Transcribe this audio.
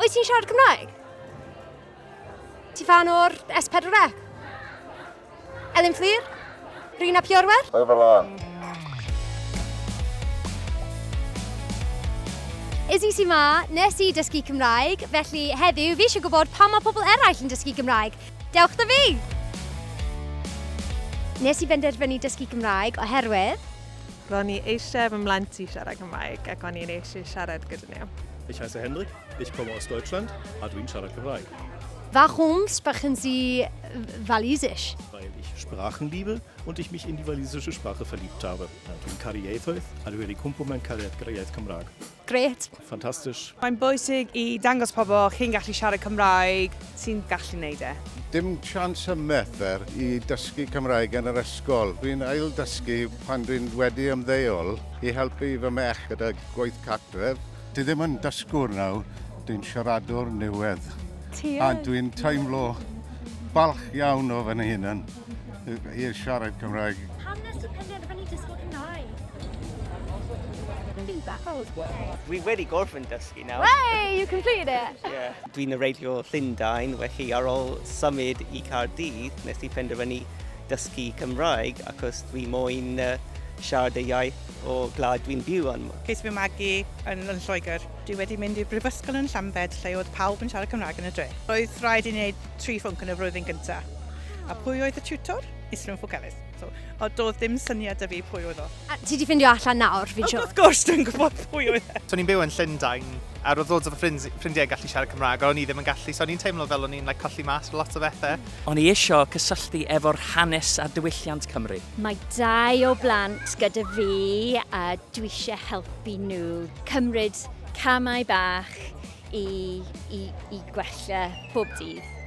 Wyt ti'n siarad Cymraeg? Ti fan o'r S4C? Elin Fflur? Rhun ap Iorwerth? Over lan. Izzy sy ma, nes i dysgu Cymraeg, felly heddiw fi eisiau gwybod pam mae pobl eraill yn dysgu Cymraeg. Dewch da fi! Nes i benderfynu dysgu Cymraeg oherwydd... Ro'n i eisiau fy mhlant i siarad Cymraeg ac o'n i'n eisiau siarad gyda nhw. Ich heiße Hendrik, ich komme aus Deutschland a dwi'n siarad Cymraeg. Warum sprechen Sie Walisisch? Weil ich Sprachen liebe und ich mich in die walisische Sprache verliebt habe. Dwi'n caru ieithoedd a dwi wedi cwmpo mewn cariad gyda iaith Cymraeg. Grêt. Ffantastisch. Mae'n bwysig i dangos pobl chi'n gallu siarad Cymraeg, ti'n gallu neud e. Dim chance ym Merthyr i dysgu Cymraeg yn yr ysgol. Dwi'n ail-dysgu pan dwi'n wedi ymddeol i helpu fy merch gyda gwaith cartref. Dwi ddim yn dysgwr nawr, dwi'n siaradwr newydd. Ti yn? A dwi'n teimlo balch iawn o fy hunan i siarad Cymraeg. Pam nes ti penderfynu dysgu Cymraeg? Dwi wedi gorffen dysgu nawr. Hey, you completed it! Yeah. Dwi'n wreiddiol Llundain, felly ar ôl symud i Caerdydd, nes i penderfynu dysgu Cymraeg achos dwi moyn uh, siarad y iaith o gwlad dwi'n byw yn. Ces i fy magu yn, yn Lloegr. Dwi wedi mynd i'r brifysgol yn Llambed lle oedd pawb yn siarad Cymraeg yn y dre. Roedd rhaid i ni wneud tri phwnc yn y flwyddyn gyntaf. A pwy oedd y tutor? Islwyn Ffowc Elis. So, o, doedd dim syniad 'da fi pwy oedd o. A ti 'di ffindio allan nawr, fi'n siŵr. Wrth gwrs dwi'n gwybod pwy oedd e. So o'n i'n byw yn Llundain a roedd loads o fy ffrind, ffrindiau yn gallu siarad Cymraeg, ond o'n i ddim yn gallu, so o'n i'n teimlo fel o'n i'n like, colli mas ar lot o bethau. O'n i isio cysylltu efo'r hanes a diwylliant Cymru. Mae dau o blant gyda fi a dwi eisiau helpu nhw cymryd camau bach i, i, i gwella pob dydd.